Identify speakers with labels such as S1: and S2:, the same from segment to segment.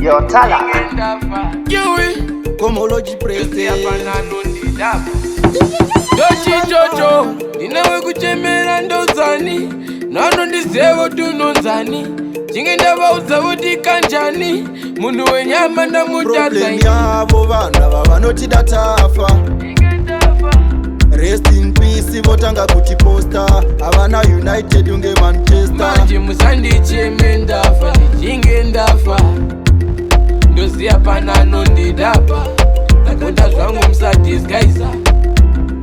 S1: Yo, Tala.
S2: Komology president.
S3: Ndochichocho ndinawe kuchemera ndodzani nanondizevo tunonzani chinge ndavaudza kuti kanjani munhu wenyama ndamutadza.
S2: Problem yavo vanhu ava vanotida tafa. Rest in peace, votanga kutiposta. Havana united unge Manchester.
S3: Manje musandicheme ndafa, ndichinge ndafa ndoziya pana anondidapa. Ndapota zvangu, musadisgaisa.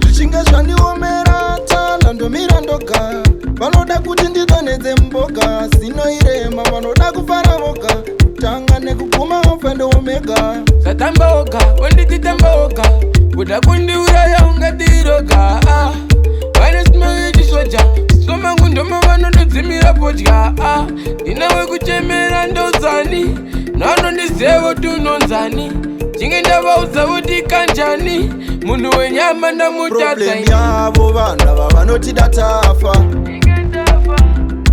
S2: Zvichinge zvandiomera, Tala, ndomira ndoga. Vanoda kuti ndidonhedze mboga zinoirema, vanoda kufara voga, kutanga nekuguma, Alpha neOmega.
S3: Satamba oga, wanditi tamba oga, kuda kundiuraya ungatiroga. Vane sima yechisoja somangu ndoma vanotodzimira podya. Ndinawe kuchemera ndodzani nanondizevo tunonzani chinge ndavaudza kuti kanjani munhu wenyama ndamutadza.
S2: Problem yavo vanhu ava vanotida tafa.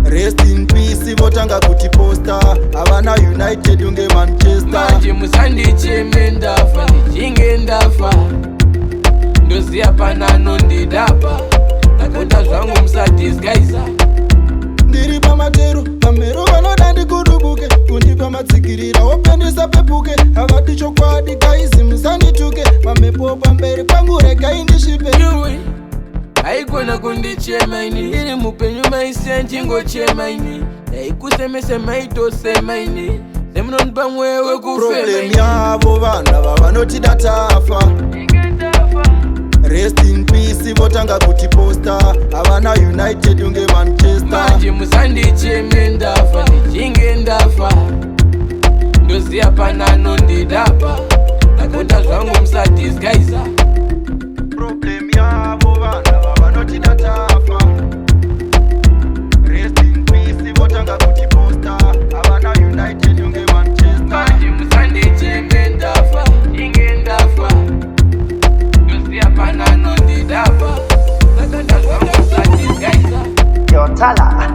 S2: Rest in peace, votanga kutiposta. Havana united unge Manchester.
S3: Manje musandicheme ndafa, ndichinge ndafa ndoziya pana anondidapa. Ndapota zvangu, musadisgaisa.
S2: Ndiri pamatero pamero, vanoda ndikudubuke, kundipa matsikirira wopendisa pepuke. Havadi chokwadi kaizi, musandituke. Pamhepo pamberi pangu, regai ndisvipe.
S3: Iwe haigona kundichema ini iri mupenyu, maisiya nchingochema ini. Ndaikusemese maitosema ini semunonipa mweya wekufema.
S2: Problem yavo vanhu ava vanotida tafa. Rest in peace, votanga kutiposta. Havana united unge Manchester.
S3: Manje musandicheme ndafa, ndichinge ndafa ndoziya pana anondidapa. Ndapota zvangu, musadisgaisa.
S2: Problem yavo vanhu ava vanotida tafa. Rest in peace, votanga kutiposta. Havana united unge Manchester.
S3: Manje musandicheme ndafa, inge ndafa ndoziya pana anondidapa. Ndapota zvangu, musadisgaisa.
S1: Yo, Tala.